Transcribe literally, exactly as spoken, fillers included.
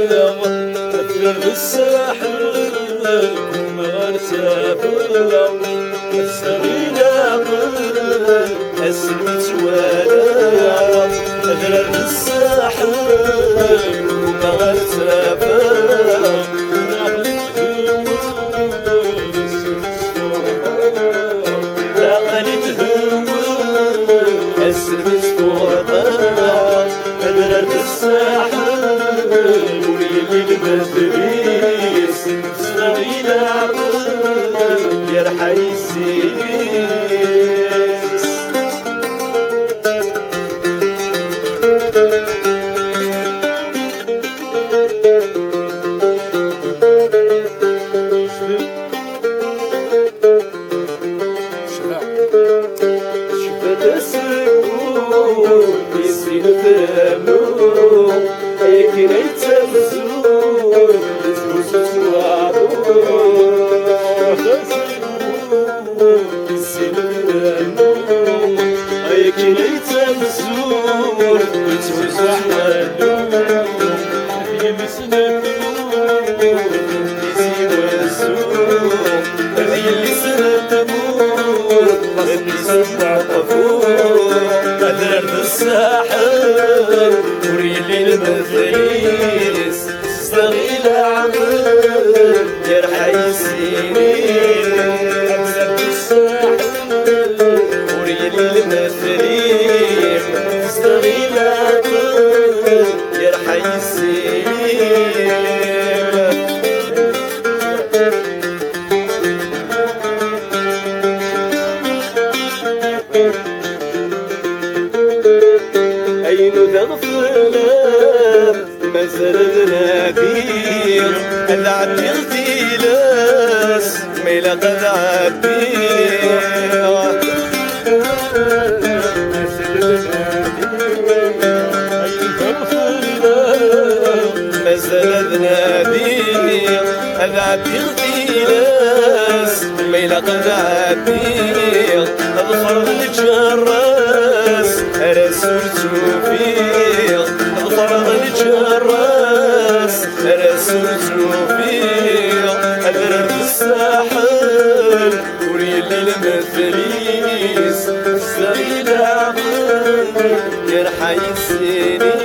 Afrar d ssaḥel, kum ɣer tafla, asmi ilaq, asmi ttwalaɣ. Afrar d ssaḥel, kum ɣer tafla, aql-i tdewwel, asmi ttwalaɣ. Adrar d ssaḥel, ur yelli lbedris, zdaɣ i leɛqel, yerḥa yessi-s. Tecba tasekkurt i sin trammu, akken ay ttamzur, tbusu s waḍu. Tecba tasekkurt i sin trammu, akken ay ttamzur, tbusu s waḍu. Yemsel Adrar d ssaḥel, ur yelli lmethel-is, zdaɣ i leɛqel, yerḥa yessi-s. Adrar d ssaḥel, ur yelli lmethel-is, zdaɣ i leɛqel, yerḥa yessi-s. Ay nudaɣ fell-am, mazal ad nadiɣ, ad ɛeddiɣ tilas, ma ilaq ad ɛeddiɣ. Mazal ad nadiɣ, ad ɛeddiɣ tilas, ma ilaq ad ɛeddiɣ. Ḍefreɣ lǧerras, ar ass ur tt-ufiɣ. Ḍefreɣ lǧerras, ar ass ur tt-ufiɣ. Adrar d ssaḥel, ur yelli lmethel-is, zdaɣ i leɛqel, yerḥa yessi-s.